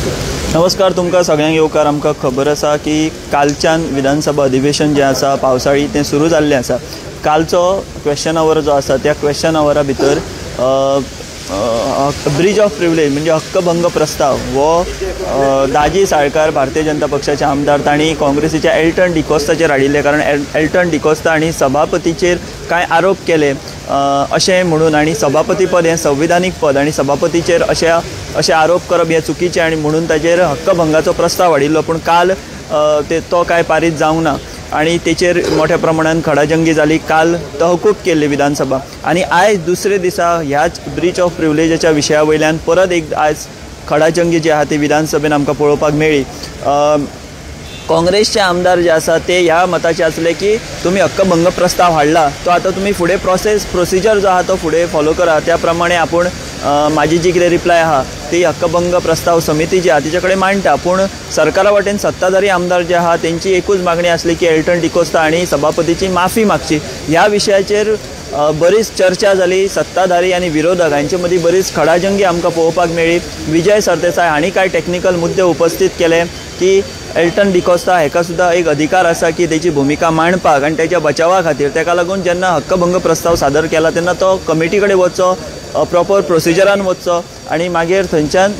नमस्कार, तुमकां सगळ्यांक येवकार. आमकां खबर आसा की कालच्यान विधानसभा अधिवेशन जें आसा पावसाळी तें सुरू जाल्लें आसा. कालचो क्वेश्चन our जो आसा त्या क्वेश्चन आवरा भितर ब्रीच ऑफ प्रिविलेज म्हणजे हक्कभंग प्रस्ताव हो दाजी साळकार भारतीय जनता पक्षाचे आमदार तांणी काँग्रेसीच्या एल्टन डिकोस्ताचेर हाडिल्ले, कारण एल्टन डिकोस्ता हांणी सभापतीचेर कांय आरोप केले अशें म्हणून, आनी सभापती पद हें संविधानीक पद आनी सभापतीचेर अशे आरोप करप हें चुकीचें आनी म्हणून ताचेर हक्कभंगाचो प्रस्ताव हाडिल्लो. पूण काल तो कांय पारीत जावंक ना आनी तेचेर मोठ्या प्रमाणान खडाजंगी जाली. काल तहकूब केल्ली विधानसभा आनी आयज दुसरे दिसा ह्याच ब्रीच ऑफ प्रिविलेजाच्या विशया वयल्यान परत एक आयज खडाजंगी जी आहा ती विधानसभेन आमकां पळोवपाक मेळ्ळी. काँग्रेसचे आमदार जे आसा ते ह्या मताचे आसले की तुमी हक्कभंग प्रस्ताव हाडला तो आतां तुमी फुडें प्रोसिजर जो आहा तो फुडें फॉलो करा, त्या प्रमाणे आपूण म्हाजी जी कितें रिप्लाय आहा ती हक्कभंग प्रस्ताव समिती जी आहा तिचे कडेन मांडटा. पूण सरकारा वाटेन सत्ताधारी आमदार जे आहा तेंची एकूच मागणी आसली की एल्टन डिकोस्ता हांणी सभापतीची माफी मागची. ह्या विशयाचेर बरीच चर्चा जाली. सत्ताधारी आनी विरोधक हांचे मदीं बरीच खडाजंगी आमकां पळोवपाक मेळ्ळी. विजय सरदेसाय हांणी कांय टॅक्निकल मुद्दे उपस्थीत केले की एल्टन डिकोस्ता हेका सुद्दां एक अधिकार आसा की तेची भुमिका मांडपाक आनी तेच्या बचावा खातीर. तेका लागून जेन्ना हक्कभंग प्रस्ताव सादर केला तेन्ना तो कमिटी कडेन वचचो, प्रॉपर प्रोसिजरान वचचो आनी मागीर थंयच्यान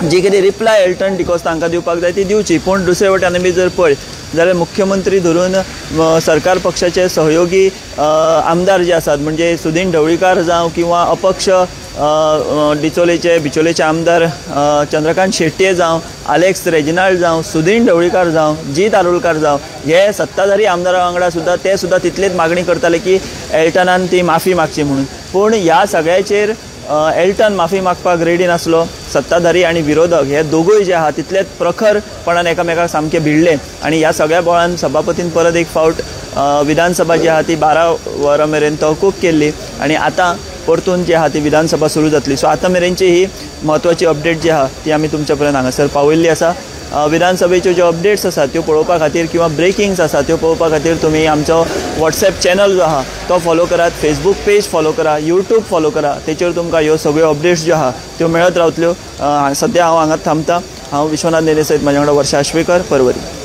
जी कितें रिप्लाय एल्टन डिकोस्ता हांकां दिवपाक जाय ती दिवची. पूण दुसरे वटेन आमी जर पळयत जाल्यार मुख्यमंत्री धरून सरकार पक्षाचे सहयोगी आमदार जे आसात म्हणजे सुदीन ढवळीकार जावं किंवा अपक्ष डिचोलेचे बिचोलेचे आमदार चंद्रकांत शेट्ये जावं, आलेक्स रेजिनाल्ड जावं, सुदीन ढवळीकार जावं, जीत आरोलकार जावं, हे सत्ताधारी आमदारा वांगडा सुद्दां ते सुद्दां तितलीच मागणी करताले की एल्टनान ती माफी मागची म्हणून. पूण ह्या सगळ्याचेर एल्टन माफी मागपाक रेडी नासलो. सत्ताधारी आनी विरोधक हे दोगूय जे आहा तितलेच प्रखरपणान एकामेकाक सामके भिडले आनी ह्या सगळ्या बोळान सभापतीन परत एक फावट विधानसभा जी आहा ती 12 वरां मेरेन तहकूब केल्ली आनी आतां परतून जी आहा ती विधानसभा सुरू जातली. सो आतां मेरेनची ही म्हत्वाची अपडेट जी आहा ती आमी तुमच्या पर्यंत हांगासर पावयल्ली आसा. विधानसभेच्यो ज्यो अपडेट्स आसात त्यो पळोवपा खातीर किंवा ब्रेकिंग्स आसा त्यो पळोवपा खातीर तुमी आमचो वॉट्सएप चॅनल जो आहा तो फॉलो करात, फेसबूक पेज फॉलो करा, यूट्यूब फॉलो करा. तेचेर तुमकां ह्यो सगळ्यो अपडेट्स ज्यो आहा त्यो मेळत रावतल्यो. सद्या हांव हांगाच थांबता. हांव विश्वनाथ नेने सयत म्हाज्या वांगडा वर्षा आश्वेकर, परवरी.